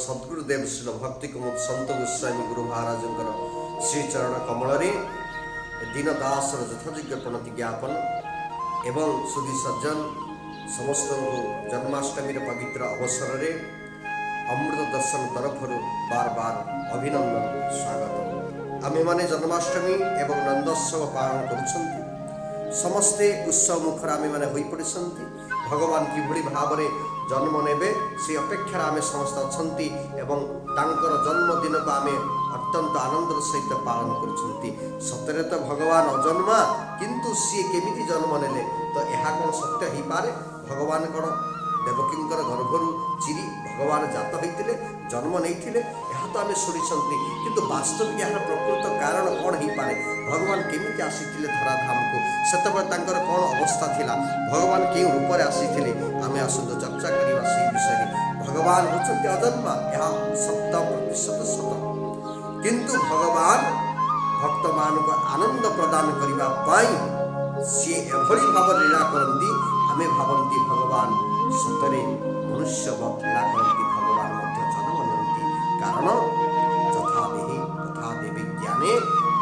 ସଦ୍ଗୁରୁଦେବ ଶ୍ରୀଲ ଭକ୍ତି କୁମୁଦ ସନ୍ତ ଗୋସ୍ୱାମୀ ଗୁରୁ ମହାରାଜଙ୍କର ଶ୍ରୀଚରଣ କମଳରେ ଦୀନ ଦାସର ଯଥାଯୋଗ୍ୟ ପ୍ରଣତି ଜ୍ଞାପନ ଏବଂ ସୁଧୀ ସଜ୍ଜନ ସମସ୍ତଙ୍କୁ ଜନ୍ମାଷ୍ଟମୀର ପବିତ୍ର ଅବସରରେ ଅମୃତ ଦର୍ଶନ ତରଫରୁ ବାର ବାର ଅଭିନନ୍ଦନ, ସ୍ୱାଗତ। ଆମେମାନେ ଜନ୍ମାଷ୍ଟମୀ ଏବଂ ନନ୍ଦୋତ୍ସବ ପାଳନ କରୁଛନ୍ତି। ସମସ୍ତେ ଉତ୍ସବ ମୁଖର ଆମେମାନେ ହୋଇପଡ଼ିଛନ୍ତି। ଭଗବାନ କିଭଳି ଭାବରେ ଜନ୍ମ ନେବେ, ସେ ଅପେକ୍ଷାରେ ଆମେ ସମସ୍ତେ ଅଛନ୍ତି ଏବଂ ତାଙ୍କର ଜନ୍ମଦିନକୁ ଆମେ ଅତ୍ୟନ୍ତ ଆନନ୍ଦର ସହିତ ପାଳନ କରୁଛନ୍ତି। ସତରେ ତ ଭଗବାନ ଅଜନ୍ମା, କିନ୍ତୁ ସିଏ କେମିତି ଜନ୍ମ ନେଲେ? ତ ଏହା କ'ଣ ସତ୍ୟ ହେଇପାରେ? ଭଗବାନ କ'ଣ ଦେବକୀଙ୍କର ଗର୍ଭରୁ ଚିରି ଭଗବାନ ଜାତ ହୋଇଥିଲେ, ଜନ୍ମ ନେଇଥିଲେ? ଏହା ତ ଆମେ ଶୁଣିଛନ୍ତି, କିନ୍ତୁ ବାସ୍ତବିକ ଏହାର ପ୍ରକୃତ କାରଣ କ'ଣ ହେଇପାରେ? ଭଗବାନ କେମିତି ଆସିଥିଲେ ଧରାଧାମକୁ? ସେତେବେଳେ ତାଙ୍କର କ'ଣ ଅବସ୍ଥା ଥିଲା? ଭଗବାନ କେଉଁ ରୂପରେ ଆସିଥିଲେ? ଆମେ ଆସନ୍ତୁ ଚର୍ଚ୍ଚା କରିବା ସେଇ ବିଷୟରେ। ଭଗବାନ ହେଉଛନ୍ତି ଅଜନ୍ମା, ଏହା ଶତ ପ୍ରତିଶତ ସତ। କିନ୍ତୁ ଭଗବାନ ଭକ୍ତମାନଙ୍କୁ ଆନନ୍ଦ ପ୍ରଦାନ କରିବା ପାଇଁ ସିଏ ଏଭଳି ଭାବରେ ଲୀଳା କରନ୍ତି, ଆମେ ଭାବନ୍ତି ଭଗବାନ ସତରେ ମନୁଷ୍ୟବତ୍ ଲୀଳା କରନ୍ତି। ଭଗବାନ ମଧ୍ୟ ଜନ୍ମ ନିଅନ୍ତି, କାରଣ ଯଥା ଦେହେ ତଥା ଦେବେ ଜ୍ଞାନେ।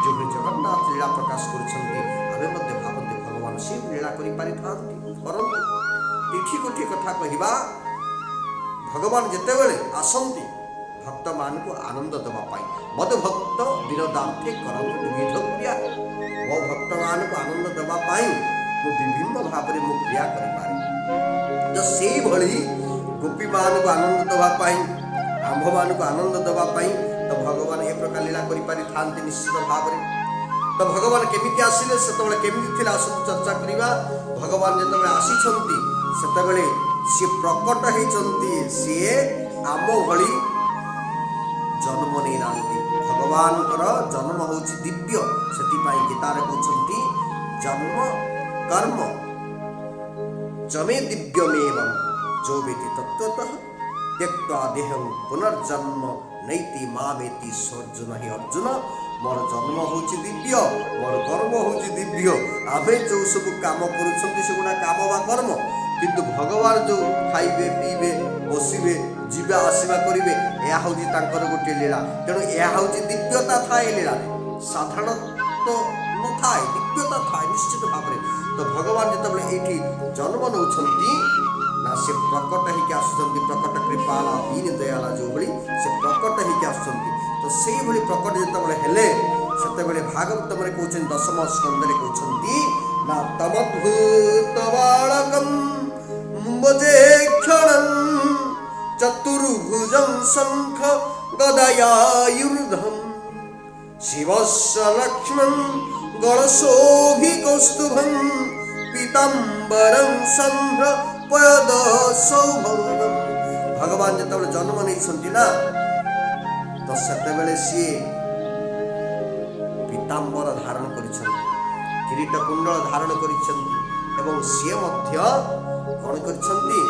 ଯେଉଁଭଳି ଜଗନ୍ନାଥ ଲୀଳା ପ୍ରକାଶ କରୁଛନ୍ତି, ଆମେ ମଧ୍ୟ ଭାବନ୍ତି ଭଗବାନ ସେ ଲୀଳା କରିପାରିଥାନ୍ତି, କରନ୍ତି। ଏଠି ଗୋଟିଏ କଥା କହିବା, ଭଗବାନ ଯେତେବେଳେ ଆସନ୍ତି ଭକ୍ତମାନଙ୍କୁ ଆନନ୍ଦ ଦେବା ପାଇଁ, ମଦ ଭକ୍ତ ବିନୋଦାର୍ଥେ କରନ୍ତି ବିବିଧ କ୍ରିୟା। ମୋ ଭକ୍ତମାନଙ୍କୁ ଆନନ୍ଦ ଦେବା ପାଇଁ ମୁଁ ବିଭିନ୍ନ ଭାବରେ ମୁଁ କ୍ରିୟା କରିପାରେ। ତ ସେଇଭଳି ଗୋପୀମାନଙ୍କୁ ଆନନ୍ଦ ଦେବା ପାଇଁ, ଆମ୍ଭମାନଙ୍କୁ ଆନନ୍ଦ ଦେବା ପାଇଁ ତ ଭଗବାନ ଏ ପ୍ରକାର ଲୀଳା କରିପାରିଥାନ୍ତି ନିଶ୍ଚିତ ଭାବରେ। ତ ଭଗବାନ କେମିତି ଆସିଲେ, ସେତେବେଳେ କେମିତି ଥିଲେ, ଆସନ୍ତୁ ଚର୍ଚ୍ଚା କରିବା। ଭଗବାନ ଯେତେବେଳେ ଆସିଛନ୍ତି, ସେତେବେଳେ ସିଏ ପ୍ରକଟ ହେଇଛନ୍ତି। ସିଏ ଆମ ଭଳି ଜନ୍ମ ନେଇନାହାନ୍ତି। ଭଗବାନଙ୍କର ଜନ୍ମ ହେଉଛି ଦିବ୍ୟ। ସେଥିପାଇଁ ଗୀତାରେ କହୁଛନ୍ତି, ଜନ୍ମ କର୍ମ ଚ ମେ ଦିବ୍ୟମେବଂ ଯୋ ବେତ୍ତି ତତ୍ତ୍ୱତଃ ତ୍ୟକ୍ତ୍ୱା ଦେହଂ ପୁନର୍ଜନ୍ମ ନୈତି ମାମେତି ସୋର୍ଜୁନ। ହିଁ ଅର୍ଜୁନ, ମୋର ଜନ୍ମ ହେଉଛି ଦିବ୍ୟ, ମୋର କର୍ମ ହେଉଛି ଦିବ୍ୟ। ଆମେ ଯେଉଁ ସବୁ କାମ କରୁଛନ୍ତି, ସେଗୁଡ଼ା କାମ ବା କର୍ମ। କିନ୍ତୁ ଭଗବାନ ଯେଉଁ ଖାଇବେ, ପିଇବେ, ବସିବେ, ଯିବା ଆସିବା କରିବେ, ଏହା ହେଉଛି ତାଙ୍କର ଗୋଟିଏ ଲୀଳା। ତେଣୁ ଏହା ହେଉଛି ଦିବ୍ୟତା ଥାଏ ଏ ଲୀଳାରେ, ସାଧାରଣତଃ ନଥାଏ, ଦିବ୍ୟତା ଥାଏ ନିଶ୍ଚିତ ଭାବରେ। ତ ଭଗବାନ ଯେତେବେଳେ ଏଇଠି ଜନ୍ମ ନେଉଛନ୍ତି ନା, ସେ ପ୍ରକଟ ହେଇକି ଆସୁଛନ୍ତି। ପ୍ରକଟ କୃପାଳୁ ଦୀନ ଦୟାଳୁ, ଯେଉଁଭଳି ସେ ପ୍ରକଟ ହେଇକି ଆସୁଛନ୍ତି। ତ ସେଇଭଳି ପ୍ରକଟ ଯେତେବେଳେ ହେଲେ, ସେତେବେଳେ ଭାଗବତମରେ କହୁଛନ୍ତି, ଦଶମ ସ୍କନ୍ଧରେ କହୁଛନ୍ତି ନା, ତମଦ୍ଭୁତ ବାଳକಂ ଅମ୍ବୁଜେକ୍ଷଣଂ ଚତୁର୍ଭୁଜଂ ଶଙ୍ଖ ଗଦାୟୁର୍ଧಂ ଶ୍ରୀବତ୍ସ ଲକ୍ଷ୍ମଂ ଗଳଶୋଭି କୌସ୍ତୁଭଂ ପୀତାମ୍ବରଂ ସାନ୍ଧ୍ର ପୟୋଦ ସୌଭଗಂ। ଭଗବାନ ଯେତେବେଳେ ଜନ୍ମ ନେଇଛନ୍ତି ନା, ତ ସେତେବେଳେ ସିଏ ପୀତାମ୍ବର ଧାରଣ କରିଛନ୍ତି, କିରୀଟ କୁଣ୍ଡଳ ଧାରଣ କରିଛନ୍ତି ଏବଂ ସିଏ ମଧ୍ୟ କ'ଣ କରିଛନ୍ତି?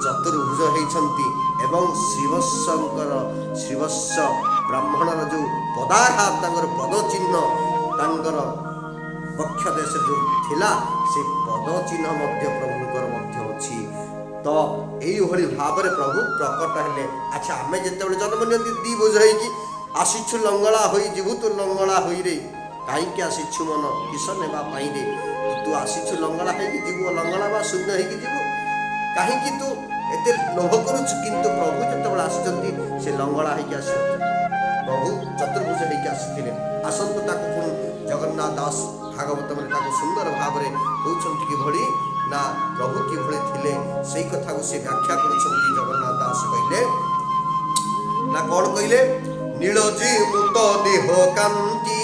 ଚତୁର୍ଭୁଜ ହେଇଛନ୍ତି ଏବଂ ଶ୍ରୀବତ୍ସଙ୍କର, ଶ୍ରୀବତ୍ସ ବ୍ରାହ୍ମଣର ଯେଉଁ ପଦାଘାତ, ତାଙ୍କର ପଦଚିହ୍ନ ତାଙ୍କର ବକ୍ଷ ଦେଶରେ ଯେଉଁ ଥିଲା, ସେ ପଦଚିହ୍ନ ମଧ୍ୟ ପ୍ରଭୁଙ୍କର ମଧ୍ୟ ଅଛି। ତ ଏଇଭଳି ଭାବରେ ପ୍ରଭୁ ପ୍ରକଟ ହେଲେ। ଆଚ୍ଛା, ଆମେ ଯେତେବେଳେ ଜନ୍ମ ନିଅନ୍ତି ଦ୍ୱିଭୁଜ ହେଇକି, ଆସିଛୁ ଲଙ୍ଗଳା ହୋଇ, ଯିବୁ ତୁ ଲଙ୍ଗଳା ହୋଇରେ, କାହିଁକି ଆସିଛୁ ମନ କିସ ନେବା ପାଇଁ ରେ? ତୁ ଆସିଛୁ ଲଙ୍ଗଳା ହେଇକି, ଯିବୁ ଲଙ୍ଗଳା ବା ଶୂନ୍ୟ ହେଇକି ଯିବୁ। କାହିଁକି ତୁ ଏତେ ଲୋଭ କରୁଛୁ? କିନ୍ତୁ ପ୍ରଭୁ ଯେତେବେଳେ ଆସିଛନ୍ତି, ସେ ଲଙ୍ଗଳା ହେଇକି ଆସିଛନ୍ତି, ପ୍ରଭୁ ଚତୁର୍ଭୁଜ ହେଇକି ଆସିଥିଲେ। ଆସନ୍ତୁ, ତାକୁ ପୁଣି ଜଗନ୍ନାଥ ଦାସ ଭାଗବତମରେ ତାକୁ ସୁନ୍ଦର ଭାବରେ କହୁଛନ୍ତି, କିଭଳି ନା ପ୍ରଭୁ କିଭଳି ଥିଲେ, ସେଇ କଥାକୁ ସେ ବ୍ୟାଖ୍ୟା କରୁଛନ୍ତି। ଜଗନ୍ନାଥ ଦାସ କହିଲେ ନା, କ'ଣ କହିଲେ? ନୀଳ ଜିମୂତ ଦେହ କାନ୍ତି,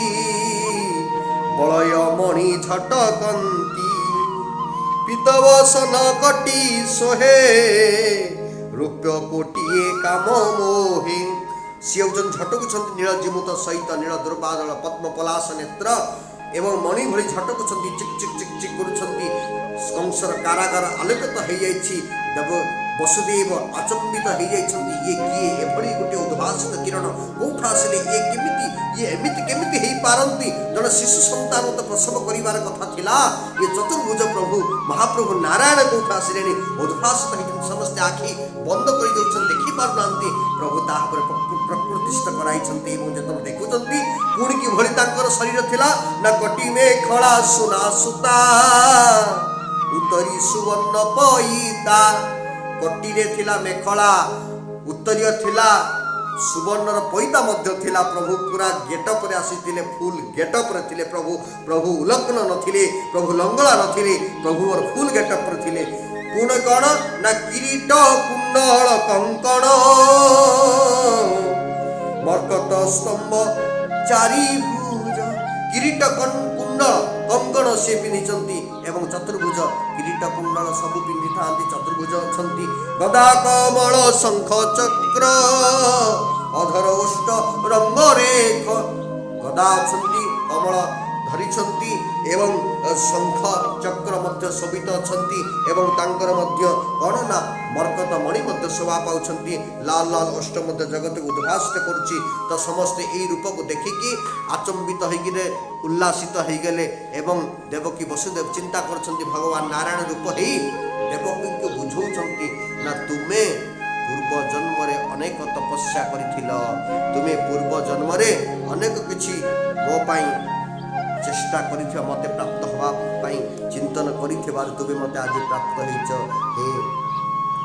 ବଳୟ ମଣି ଝଟକନ୍ତି, ପୀତବସନ କଟି ଶୋହେ, ରୂପ୍ୟ କୋଟିଏ କାମ ମୋହେ। ସିଏ ହେଉଛନ୍ତି ଝଟକୁଛନ୍ତି ନୀଳ ଜିମୂତ ସହିତ, ନୀଳ ଦୁର୍ବାଦଳ ପଦ୍ମ ପଲାଶ ନେତ୍ର ଏବଂ ମଣି ଭଳି ଝଟକୁଛନ୍ତି, ଚିକ୍ ଚିକ୍ ଚିକ୍ ଚିକ୍ କରୁଛନ୍ତି। କଂସର କାରାଗାର ଆଲୋକିତ ହେଇଯାଇଛି। ଦେବ ବସୁଦେବ ଆଚମ୍ବିତ ହେଇଯାଇଛନ୍ତି। ଇଏ କିଏ? ଏଭଳି ଗୋଟିଏ ଉଦ୍ଭାସିତ କିରଣ କୋଉଠୁ ଆସିଲେ? ଇଏ କେମିତି, ଇଏ ଏମିତି କେମିତି ହେଇପାରନ୍ତି? ଜଣେ ଶିଶୁ ସନ୍ତାନ ତ ପ୍ରସବ କରିବାର କଥା ଥିଲା, ଇଏ ଚତୁର୍ଭୁଜ ପ୍ରଭୁ ମହାପ୍ରଭୁ ନାରାୟଣ କୋଉଠୁ ଆସିଲେଣି? ଉଦ୍ଭାସିତ ହେଇଛନ୍ତି, ସମସ୍ତେ ଆଖି ବନ୍ଦ କରିଦେଉଛନ୍ତି, ଦେଖିପାରୁନାହାନ୍ତି। ପ୍ରଭୁ ତାହା ଉପରେ ପ୍ରକୃତିସ୍ଥ କରାଇଛନ୍ତି ଏବଂ ଯେତେବେଳେ ଦେଖୁଛନ୍ତି, ପୁଣି କିଭଳି ତାଙ୍କର ଶରୀର ଥିଲା ନା, କଟି ମେଖଳା ସୁନା ସୁତା, ଉତ୍ତରୀ ସୁବର୍ଣ୍ଣ ପଇତା। କଟିରେ ଥିଲା ମେଖଳା, ଉତ୍ତରୀୟ ଥିଲା, ସୁବର୍ଣ୍ଣର ପଇତା ମଧ୍ୟ ଥିଲା। ପ୍ରଭୁ ପୁରା ଗେଟପରେ ଆସିଥିଲେ, ଫୁଲ୍ ଗେଟପରେ ଥିଲେ ପ୍ରଭୁ। ପ୍ରଭୁ ଉଲଗ୍ନ ନଥିଲେ, ପ୍ରଭୁ ଲଙ୍ଗଳା ନଥିଲେ, ପ୍ରଭୁ ମୋର ଫୁଲ୍ ଗେଟପରେ ଥିଲେ। ପୁଣି କ'ଣ ନା, କିରୀଟ କୁଣ୍ଡଳ କଙ୍କଣ, ମର୍କତ ସ୍ତମ୍ଭ ଚାରି ଭୁଜ। କିରୀଟ, କୁଣ୍ଡଳ, କଙ୍କଣ ସେ ପିନ୍ଧିଛନ୍ତି ଏବଂ ଚତୁର୍ଭୁଜ, କିରୀଟ କୁଣ୍ଡଳ ସବୁ ପିନ୍ଧିଥାନ୍ତି, ଚତୁର୍ଭୁଜ ଅଛନ୍ତି। ଗଦା କମଳ ଶଙ୍ଖ ଚକ୍ର, ଅଧର ଓଷ୍ଠ ରଙ୍ଗରେଖ। ଗଦା ଅଛନ୍ତି, କମଳ ଧରିଛନ୍ତି ଏବଂ ଶଙ୍ଖ ଚକ୍ର ମଧ୍ୟ ଶୋଭିତ ଅଛନ୍ତି ଏବଂ ତାଙ୍କର ମଧ୍ୟ କ'ଣ ନା ମର୍କତ ମଣି ମଧ୍ୟ ଶୋଭା ପାଉଛନ୍ତି। ଲାଲ ଲାଲ ଓଷ୍ଠ ମଧ୍ୟ ଜଗତକୁ ଉଦ୍ଭାସିତ କରୁଛି। ତ ସମସ୍ତେ ଏଇ ରୂପକୁ ଦେଖିକି ଆଚମ୍ବିତ ହେଇକିରେ ଉଲ୍ଲାସିତ ହେଇଗଲେ ଏବଂ ଦେବକୀ ବସୁଦେବ ଚିନ୍ତା କରୁଛନ୍ତି, ଭଗବାନ ନାରାୟଣ ରୂପ ହେଇ ଦେବକୀଙ୍କୁ ବୁଝଉଛନ୍ତି ନା, ତୁମେ ପୂର୍ବ ଜନ୍ମରେ ଅନେକ ତପସ୍ୟା କରିଥିଲ, ତୁମେ ପୂର୍ବ ଜନ୍ମରେ ଅନେକ କିଛି ମୋ ପାଇଁ ଚେଷ୍ଟା କରିଥିବା, ମୋତେ ପ୍ରାପ୍ତ ହେବା ପାଇଁ ଚିନ୍ତନ କରିଥିବାରୁ ତୁମେ ମୋତେ ଆଜି ପ୍ରାପ୍ତ ହେଇଛ ହେ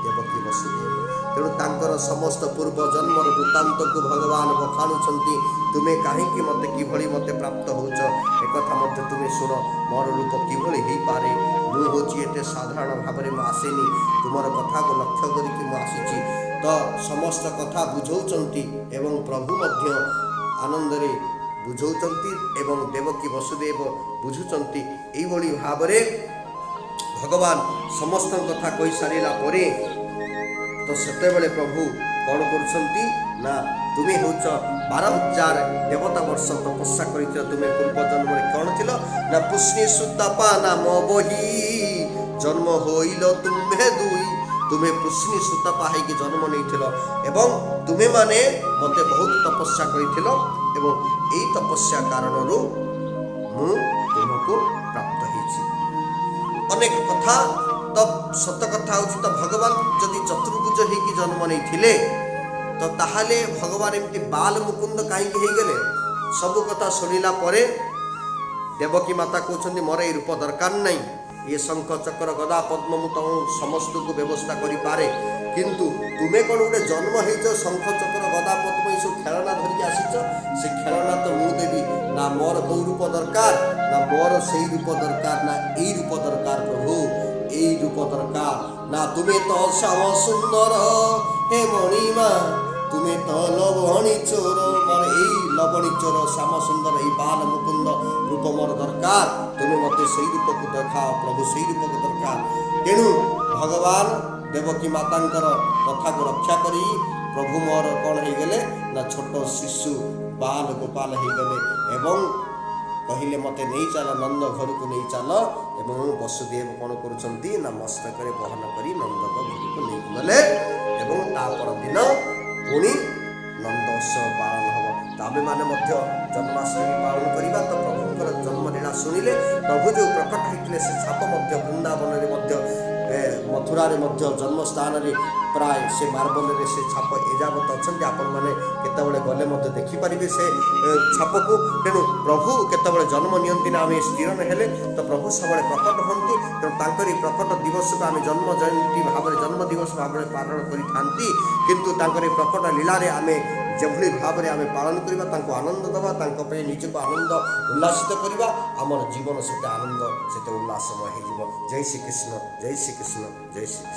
ଦେବକୀ ବସୁଦେବ। ତେଣୁ ତାଙ୍କର ସମସ୍ତ ପୂର୍ବ ଜନ୍ମର ବୃତ୍ତାନ୍ତକୁ ଭଗବାନ ବଖାଣୁଛନ୍ତି। ତୁମେ କାହିଁକି ମୋତେ, କିଭଳି ମୋତେ ପ୍ରାପ୍ତ ହେଉଛ, ଏକଥା ମଧ୍ୟ ତୁମେ ଶୁଣ। ମୋର ରୂପ କିଭଳି ହେଇପାରେ? ମୁଁ ହେଉଛି ଏତେ ସାଧାରଣ ଭାବରେ ମୁଁ ଆସିନି, ତୁମର କଥାକୁ ଲକ୍ଷ୍ୟ କରିକି ମୁଁ ଆସିଛି। ତ ସମସ୍ତ କଥା ବୁଝାଉଛନ୍ତି ଏବଂ ପ୍ରଭୁ ମଧ୍ୟ ଆନନ୍ଦରେ ବୁଝାଉଛନ୍ତି ଏବଂ ଦେବକୀ ବସୁଦେବ ବୁଝୁଛନ୍ତି। ଏଇଭଳି ଭାବରେ ଭଗବାନ ସମସ୍ତଙ୍କ କଥା କହିସାରିଲା ପରେ ତ ସେତେବେଳେ ପ୍ରଭୁ କ'ଣ କରୁଛନ୍ତି ନା, ତୁମେ ହେଉଛ 12,000 ଦେବତା ବର୍ଷ ତପସ୍ୟା କରିଥିଲ। ତୁମେ ପୂର୍ବ ଜନ୍ମରେ କ'ଣ ଥିଲ ନା, ପୃଶ୍ନି ସୁତପା ନାମ ବହି, ଜନ୍ମ ହୋଇଲ ତୁମ୍ଭେ ଦୁଇ। ତୁମେ ପୃଶ୍ନି ସୁତପା ହେଇକି ଜନ୍ମ ନେଇଥିଲ ଏବଂ ତୁମେମାନେ ମୋତେ ବହୁତ ତପସ୍ୟା କରିଥିଲ ଏବଂ ଏଇ ତପସ୍ୟା କାରଣରୁ ମୁଁ ତୁମକୁ ପ୍ରାପ୍ତ ହେଇଛି। ଅନେକ କଥା। ତ ସତ କଥା ହେଉଛି, ତ ଭଗବାନ ଯଦି ଚତୁର୍ଭୁଜ ହେଇକି ଜନ୍ମ ନେଇଥିଲେ, ତ ତାହେଲେ ଭଗବାନ ଏମିତି ବାଲ ମୁକୁନ୍ଦ କାହିଁକି ହେଇଗଲେ? ସବୁ କଥା ଶୁଣିଲା ପରେ ଦେବକୀ ମାତା କହୁଛନ୍ତି, ମୋର ଏଇ ରୂପ ଦରକାର ନାହିଁ। ଇଏ ଶଙ୍ଖ ଚକ୍ର ଗଦା ପଦ୍ମ ମୁଁ ତମ ସମସ୍ତଙ୍କୁ ବ୍ୟବସ୍ଥା କରିପାରେ, କିନ୍ତୁ ତୁମେ କ'ଣ ଗୋଟେ ଜନ୍ମ ହେଇଛ, ଶଙ୍ଖ ଚକ୍ର ଗଦା ପଦ୍ମ ଏସବୁ ଖେଳନା ଧରିକି ଆସିଛ? ସେ ଖେଳନା ତ ମୁଁ ଦେବି। ନା ମୋର କେଉଁ ରୂପ ଦରକାର ନା, ମୋର ସେଇ ରୂପ ଦରକାର ନା, ଏଇ ରୂପ ଦରକାର ପ୍ରଭୁ, ଏଇ ରୂପ ଦରକାର। ନା ତୁମେ ତ ଶ୍ୟାମ ସୁନ୍ଦର ହେ ମଣିମା, ତୁମେ ତ ଲବଣୀ ଚୋର। ମୋର ଏଇ ଲବଣୀ ଚୋର ଶ୍ୟାମ ସୁନ୍ଦର ଏଇ ବାଲ ମୁକୁନ୍ଦ ରୂପ ମୋର ଦରକାର। ତୁମେ ମୋତେ ସେଇ ରୂପକୁ ଦେଖାଅ ପ୍ରଭୁ, ସେଇ ରୂପକୁ ଦରକାର। ତେଣୁ ଭଗବାନ ଦେବକୀ ମାତାଙ୍କର କଥାକୁ ରକ୍ଷା କରି ପ୍ରଭୁ ମୋର କ'ଣ ହେଇଗଲେ ନା, ଛୋଟ ଶିଶୁ ବାଲ ଗୋପାଲ ହେଇଗଲେ ଏବଂ କହିଲେ, ମୋତେ ନେଇ ଚାଲ, ନନ୍ଦ ଘରକୁ ନେଇ ଚାଲ। ଏବଂ ବସୁଦେବ କ'ଣ କରୁଛନ୍ତି ନା, ମସ୍ତକରେ ବହନ କରି ନନ୍ଦଙ୍କ ଘରକୁ ନେଇକି ଗଲେ ଏବଂ ତା ପରଦିନ ପୁଣି ନନ୍ଦ ଉତ୍ସବ ପାଳନ ହେବ। ତ ଆମେମାନେ ମଧ୍ୟ ଜନ୍ମାଷ୍ଟମୀ ପାଳନ କରିବା। ତ ପ୍ରଭୁଙ୍କର ଜନ୍ମଲୀଳା ଶୁଣିଲେ, ପ୍ରଭୁ ଯେଉଁ ପ୍ରକଟ ହେଇଥିଲେ, ସେ ଛାପ ମଧ୍ୟ ବୃନ୍ଦାବନରେ ମଧ୍ୟ, ମଥୁରାରେ ମଧ୍ୟ, ଜନ୍ମସ୍ଥାନରେ ପ୍ରାୟ ସେ ମାର୍ବଲରେ ସେ ଛାପ ଏଯାବତ ଅଛନ୍ତି। ଆପଣମାନେ କେତେବେଳେ ଗଲେ ମଧ୍ୟ ଦେଖିପାରିବେ ସେ ଛାପକୁ। ତେଣୁ ପ୍ରଭୁ କେତେବେଳେ ଜନ୍ମ ନିଅନ୍ତି ନା, ଆମେ ସ୍ଥିର ହେଲେ ତ ପ୍ରଭୁ ସବୁବେଳେ ପ୍ରକଟ ହୁଅନ୍ତି। ତେଣୁ ତାଙ୍କରି ପ୍ରକଟ ଦିବସକୁ ଆମେ ଜନ୍ମ ଜୟନ୍ତୀ ଭାବରେ, ଜନ୍ମ ଦିବସ ଭାବରେ ପାଳନ କରିଥାନ୍ତି। କିନ୍ତୁ ତାଙ୍କରି ପ୍ରକଟ ଲୀଳାରେ ଆମେ ଯେଭଳି ଭାବରେ ଆମେ ପାଳନ କରିବା, ତାଙ୍କୁ ଆନନ୍ଦ ଦେବା, ତାଙ୍କ ପାଇଁ ନିଜକୁ ଆନନ୍ଦ ଉଲ୍ଲାସିତ କରିବା, ଆମର ଜୀବନ ସେତେ ଆନନ୍ଦ ସେତେ ଉଲ୍ଲାସମୟ ହେଇଯିବ। ଜୟ ଶ୍ରୀକୃଷ୍ଣ, ଜୟ ଶ୍ରୀକୃଷ୍ଣ, ଜୟ ଶ୍ରୀକୃଷ୍ଣ।